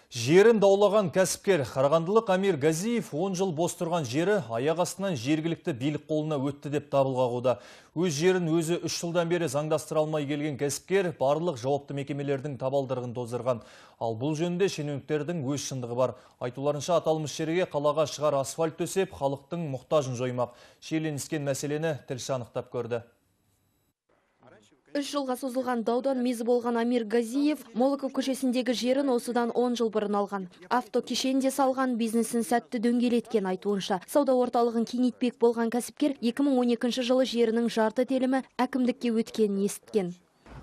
Жерін даулаған кәсіпкер Қарағандылық Амир Газиев 10 жыл бос тұрған жері аяқ астынан жергілікті билік қолына өтті деп дабыл қағуда. Өз жерін өзі 3 жылдан бері заңдастыра алмай келген кәсіпкер барлық жауапты мекемелердің табалдырығын тоздырған. Ал бұл жөнінде шенеуніктердің өз шындығы бар. Айтуларынша, аталмыш жерге қалаға шығар асфальт төсеп, халықтың мұқтажын жоймақ. Шиеленіскен мәселені тілші анықтап көрді. 3 жылға созылған даудан мезі болған Амир Газиев Молоков көшесіндегі жерін осыдан 10 жыл бұрын алған. Авто кешен де салған, бизнесін сәтті дөңгелеткен айтуынша. Сауда орталығын кеңейтпек болған кәсіпкер 2012 жылы жерінің жарты телімі әкімдікке өткенін естіген.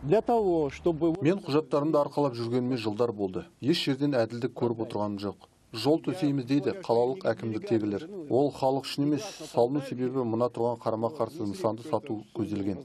Для того, чтобы... Мен құжаттарымды арқалап жүргеніме жылдар болды. Еш жерден әділдік көріп отырғаным жоқ. Жол төсейміз дейді қалалық әкімдіктегілер. Ол халық үшін емес, салыну себебі мына тұрған қарама-қарсы нысанды сату көзделген.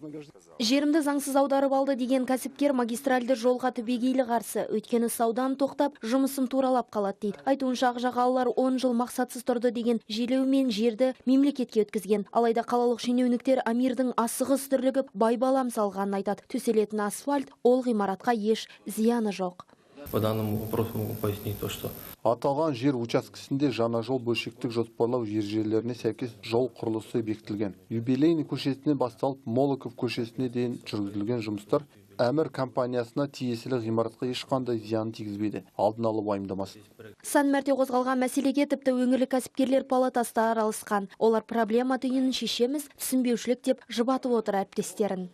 Жерімді заңсыз аударып алды деген кәсіпкер магистральды жолға түбегейлі қарсы. Өйткені саудан тоқтап, жұмысым туралап қалады дейді. Айтуынша, ақжағалылар 10 жыл мақсатсыз тұрды деген желеумен жерді мемлекетке өткізген. Алайда қалалық шенеуніктер Амирдің асығыс дүрлігіп байбалам салғанын айтады. Төселетін асфальт ол ғимаратқа еш зияны жоқ. По данному вопросу могу пояснить то, что Аталған жер учаскесінде жаңа жол бөлшектік жоспарлау ережелеріне сәйкес жол құрылысы бекітілген. Юбилейный көшесінен басталып Молоков көшесіне дейін жүргізілген жұмыстар Әмір компаниясына тиесілі ғимаратқа ешқандай зиянын тигізбейді. Алдын алып уайымдамасын. Сан мәрте қозғалған мәселеге тіпті өңірлік кәсіпкерлер палатасы да араласқан. Олар проблема түйінін шешеміз, түсінбеушілік деп жұбатып отыр әріптестерін.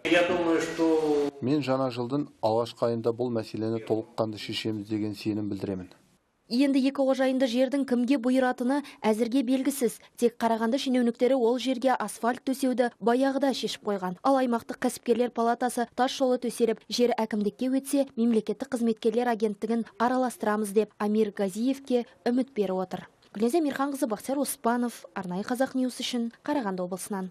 Я думаю, что Мен жаңа жылдың алғашқы айында бұл мәселені толыққанды шешеміз деген сенім білдіремін. Енді екі қожайынды жердің кімге бұйыратыны әзірге белгісіз. Тек Қарағанды шенеуніктері ол жерге асфальт төсеуді баяғыда шешіп қойған. Ал аймақтық кәсіпкерлер палатасы тас жолы төселіп, жер әкімдікке өтсе, мемлекеттік қызметкерлер агенттігін араластырамыз деп Амир Газиевке үміт беріп отыр. Гүлназия Мирханқызы, Бақтияр Оспанов, арнайы Қазақ Ньюс үшін Қарағанды облысынан.